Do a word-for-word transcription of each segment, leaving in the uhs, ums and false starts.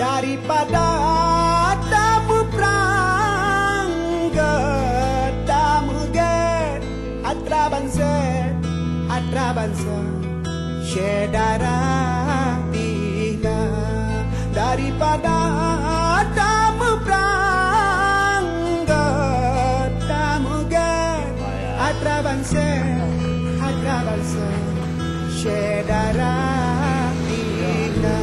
Daripada tamuprang gét, tameugét, atra bansa, atra bansa, syedara pih na. Daripada tamuprang gét, tameugét, atra bansa, atra bansa, syedara pih na.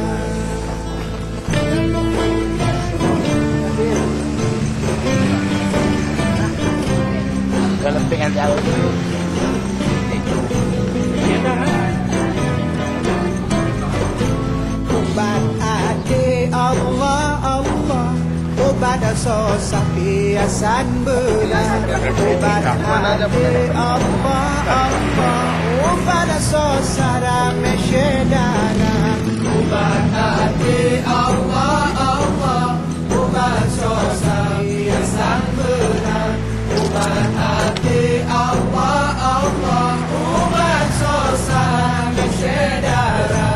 Ubat até Allah, Allah, ubat sosa piasan beula. Ubat até Allah, Allah, ubat sosa ramé syedara. Ubat até Allah, Allah, ubat sosa piasan beula. Ubat até Allah, Allah, ubat sosa ramé syedara.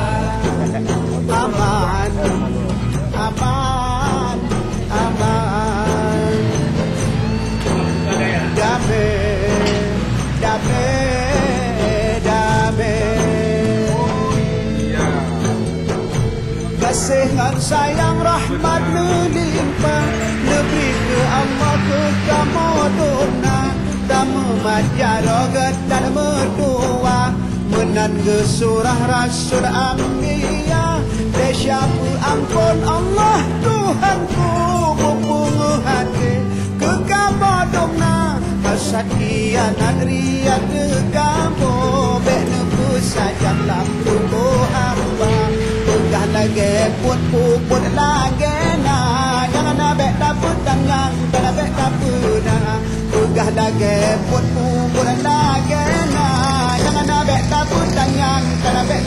Aman, aman, aman. Damé, damé, damé. Gaséh ngon sayang rahmat neulimpah, neubri keu Allah keu kamoe dum na. Tameumat jaroe geutanyoe meutuwah, meunan geusurah Rasul Anbiya. Desya peuamphon Allah Tuhanku, beupeungeuh até keu kamoe dum na. Hasad khianat riya keu kamoe, bék neupeusajan lam tuboh hamba. Peugah lagée buet, peubuet lagée na, nyang na bék tapeutanyong, nyang na bék tapeuna. Peugah lagée buet, peubuet lagée na, nyang na bék tapeutanyong, nyang na bék